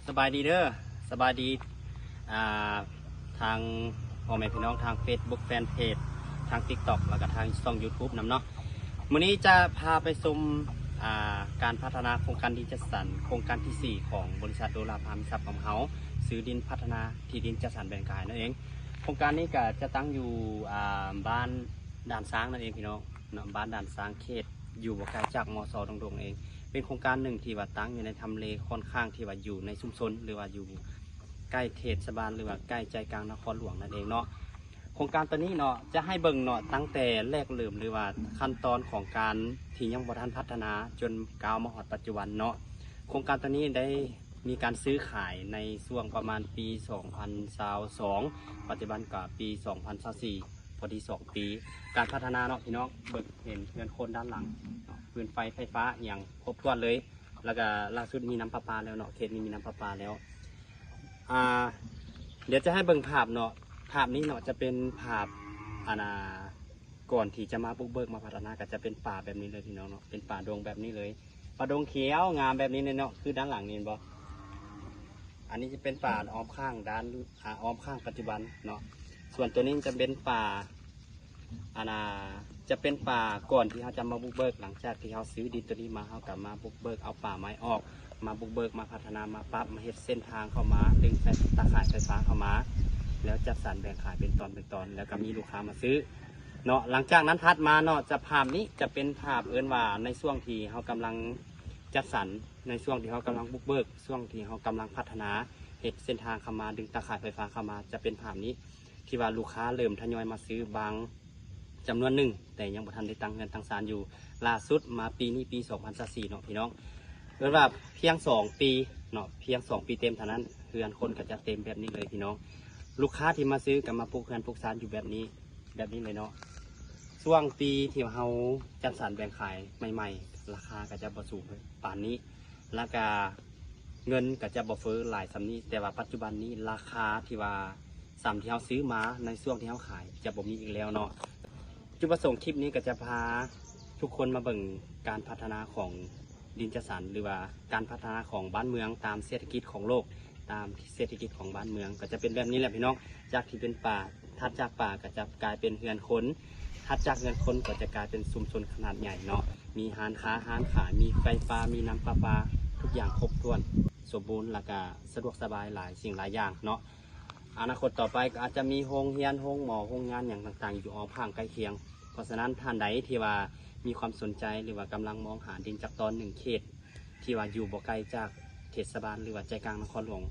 ສະບາຍດີເດີ ສະບາຍດີ ອ່າ ທາງພໍ່ແມ່ພີ່ນ້ອງທາງເຟສບຸກ ແຟນເພຈ ທາງຕິກຕັອກ ແລ້ວກໍທາງຊ່ອງຢູທູບນຳເນາະ. ມື້ນີ້ຈະພາໄປຊົມ ອ່າ ການພັດທະນາໂຄງການດິນຈັດສັນ ໂຄງການທີສີ່ຂອງບໍລິສັດໂດລາພາມີຊັບຂອງເຮົາ ຊື້ດິນພັດທະນາທີ່ດິນຈັດສັນແບ່ງຂາຍນັ້ນເອງ. ໂຄງການນີ້ກໍຈະຕັ້ງຢູ່ ອ່າ ບ້ານດ່ານຊ້າງນັ້ນເອງພີ່ນ້ອງເນາະ ບ້ານດ່ານຊ້າງ ເຂດຢູ່ບໍ່ໄກຈາກ ມສ ດົງໂດງເອງ. ເປັນໂຄງການໜຶ່ງທີ່ວ່າຕັ້ງຢູ່ໃນທຳເລຂ້ອນຂ້າງທີ່ວ່າຢູ່ໃນຊຸມຊົນ ຫຼືວ່າຢູ່ໃກ້ເທດສະບານ ຫຼືວ່າໃກ້ໃຈກາງນະຄອນຫຼວງນັ້ນເອງເນາະ. ໂຄງການຕົວນີ້ເນາະ ຈະໃຫ້ເບິ່ງເນາະ ຕັ້ງແຕ່ແລກເລີ່ມ ຫຼືວ່າຂັ້ນຕອນຂອງການທີ່ຍັງບໍ່ທັນພັດທະນາ ຈົນກ້າວມາຮອດປັດຈຸບັນເນາະ. ໂຄງການຕົວນີ້ໄດ້ມີການຊື້ຂາຍໃນຊ່ວງປະມານປີສອງພັນຊາວສອງ ປັດຈຸບັນກໍປີສອງພັນຊາວສີ່ ພໍດີສອງປີ ການພັດທະນາເນາະພີ່ນ້ອງ. ເບິ່ງເຫັນເຮືອນຄົນດ້ານຫຼັງເນາະ ຟືນໄຟໄຟຟ້າອີ່ຫຍັງຄົບຖ້ວນເລີຍ ແລ້ວກໍລ່າສຸດມີນ້ຳປະປາແລ້ວເນາະ ເຂດນີ້ມີນ້ຳປະປາແລ້ວ. ອ່າ ດຽວຈະໃຫ້ເບິ່ງພາບເນາະ ພາບນີ້ເນາະ ຈະເປັນພາບ ອັນນ່າ ກ່ອນທີ່ຈະມາບຸກເບີກມາພັດທະນາ ກໍຈະເປັນປ່າແບບນີ້ເລີຍພີ່ນ້ອງເນາະ ເປັນປ່າດົງແບບນີ້ເລີຍ ປ່າດົງຂຽວງາມແບບນີ້ເລີຍເນາະ ຄືດ້ານຫຼັງນີ້ແມ່ນບໍ່? ອັນນີ້ຈະເປັນປ່າອ້ອມຂ້າງດ້ານ ອ່າ ອ້ອມຂ້າງປັດຈຸບັນເນາະ. ສ່ວນຕົວນີ້ຈະເປັນປ່າ ອັນນ່າ ຈະເປັນປ່າກ່ອນທີ່ເຮົາຈະມາບຸກເບີກ. ຫຼັງຈາກທີ່ເຮົາຊື້ດິນຕົວນີ້ມາ ເຮົາກໍມາບຸກເບີກເອົາປ່າໄມ້ອອກ ມາບຸກເບີກມາພັດທະນາ ມາປັບ ມາເຮັດເສັ້ນທາງເຂົ້າມາ ດຶງສາຍຕາຂ່າຍໄຟຟ້າເຂົ້າມາ ແລ້ວຈັດສັນແບ່ງຂາຍເປັນຕອນເປັນຕອນ ແລ້ວກໍມີລູກຄ້າມາຊື້ເນາະ. ຫຼັງຈາກນັ້ນຖັດມາເນາະ ຈະພາບນີ້ຈະເປັນພາບເອີ້ນວ່າໃນຊ່ວງທີ່ເຮົາກຳລັງຈັດສັນ ໃນຊ່ວງທີ່ເຮົາກຳລັງບຸກເບີກ ຊ່ວງທີ່ເຮົາກຳລັງພັດທະນາ ເຮັດເສັ້ນທາງເຂົ້າມາ ດຶງຕາຂ່າຍໄຟຟ້າເຂົ້າມາ ຈະເປັນພາບນີ້ ທີ່ວ່າລູກຄ້າເລີ່ມທະຍອຍມາຊື້ບາງຈຳນວນໜຶ່ງ ແຕ່ຍັງບໍ່ທັນໄດ້ຕັ້ງເຮືອນຕັ້ງຊານຢູ່. ລ່າສຸດມາປີນີ້ ປີສອງພັນຊາວສີ່ເນາະພີ່ນ້ອງ ເອີ້ນວ່າພຽງສອງປີເນາະ ພຽງສອງປີເຕັມເທົ່ານັ້ນ ເຮືອນຄົນກໍຈະເຕັມແບບນີ້ເລີຍພີ່ນ້ອງ. ລູກຄ້າທີ່ມາຊື້ກໍມາປຸກເຮືອນປຸກຊານຢູ່ແບບນີ້ ແບບນີ້ເລີຍເນາະ. ຊ່ວງປີທີ່ເຮົາຈັດສັນແບ່ງຂາຍໃໝ່ໆ ລາຄາກໍຈະບໍ່ສູງປານນີ້ ແລ້ວກະເງິນກໍຈະບໍ່ເຟີ້ຫຼາຍສ່ຳນີ້ ແຕ່ວ່າປັດຈຸບັນນີ້ລາຄາທີ່ວ່າສ່ຳທີ່ເຮົາຊື້ມາໃນຊ່ວງທີ່ເຮົາຂາຍຈະບໍ່ມີອີກແລ້ວເນາະ. ຈຸດປະສົງຄລິບນີ້ກໍຈະພາທຸກຄົນມາເບິ່ງການພັດທະນາຂອງດິນຈັດສັນ ຫຼືວ່າການພັດທະນາຂອງບ້ານເມືອງຕາມເສດຖະກິດຂອງໂລກ ຕາມເສດຖະກິດຂອງບ້ານເມືອງ ກໍຈະເປັນແບບນີ້ແຫຼະພີ່ນ້ອງ. ຈາກທີ່ເປັນປ່າ ຖັດຈາກປ່າກໍຈະກາຍເປັນເຮືອນຄົນ ຖັດຈາກເຮືອນຄົນກໍຈະກາຍເປັນຊຸມຊົນຂະໜາດໃຫຍ່ເນາະ ມີຮ້ານຄ້າຮ້ານຂາຍ ມີໄຟຟ້າ ມີນ້ຳປະປາ ທຸກຢ່າງຄົບຖ້ວນສົມບູນ ແລ້ວກະສະດວກສະບາຍຫຼາຍສິ່ງຫຼາຍຢ່າງເນາະ. ອະນາຄົດຕໍ່ໄປກໍອາດຈະມີໂຮງຮຽນ ໂຮງໝໍ ໂຮງງານຫຍັງຕ່າງໆ ຢູ່ອ້ອມຂ້າງໃກ້ຄຽງ. ເພາະສະນັ້ນທ່ານໃດທີ່ວ່າມີຄວາມສົນໃຈ ຫຼືວ່າກຳລັງມອງຫາດິນຈັກຕອນໜຶ່ງເຂດ ທີ່ວ່າຢູ່ບໍ່ໄກຈາກເທດສະບານ ຫຼືວ່າໃຈກາງນະຄອນຫຼວງ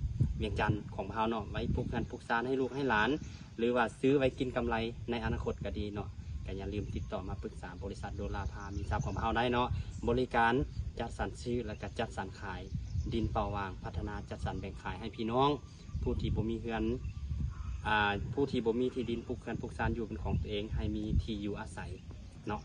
ວຽງຈັນຂອງພວກເຮົາເນາະ ໄວ້ປຸກເຮືອນປຸກຊານໃຫ້ລູກໃຫ້ຫຼານ ຫຼືວ່າຊື້ໄວ້ກິນກຳໄລໃນອະນາຄົດກໍດີເນາະ. ກໍຢ່າລືມຕິດຕໍ່ມາປຶກສາບໍລິສັດໂດລາພາມີຊັບຂອງພວກເຮົາໄດ້ເນາະ ບໍລິການຈັດສັນຊື້ ແລ້ວກໍຈັດສັນຂາຍດິນເປົ່າຫວ່າງ ພັດທະນາຈັດສັນແບ່ງຂາຍໃຫ້ພີ່ນ້ອງຜູ້ທີ່ບໍ່ມີເຮືອນ ອ່າ ຜູ້ທີ່ບໍ່ມີທີ່ດິນປຸກເຮືອນປຸກຊານຢູ່ເປັນຂອງຕົວເອງ ໃຫ້ມີທີ່ຢູ່ອາໄສເນາະ.